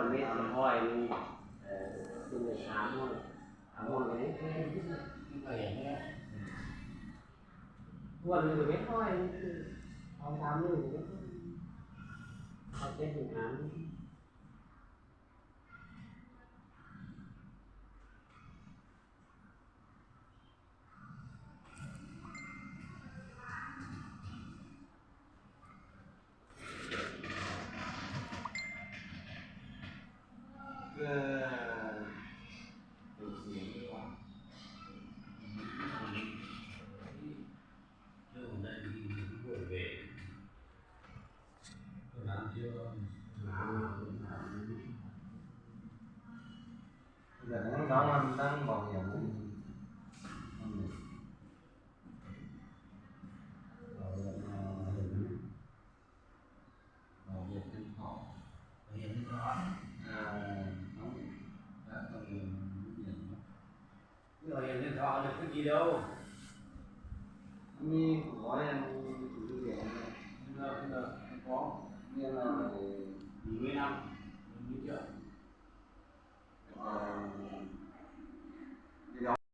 Mét, mét thoi, tus mét xav muaj, xav muaj cái đấy. Mua được mét thoi, không tham được mét thoi. Tao chết mình án. Giờ nó đóng năm tháng bảo hiểm. Bảo hiểm, ờ, bảo hiểm nhân thọ. Bảo hiểm nhân thọ. À, đóng đã bảo hiểm bảo hiểm. Bảo hiểm nhân thọ được cái gì đâu. Anh đi có em chủ cái gì này. Không được, không được, không có. Nên là phải nghỉ mười năm.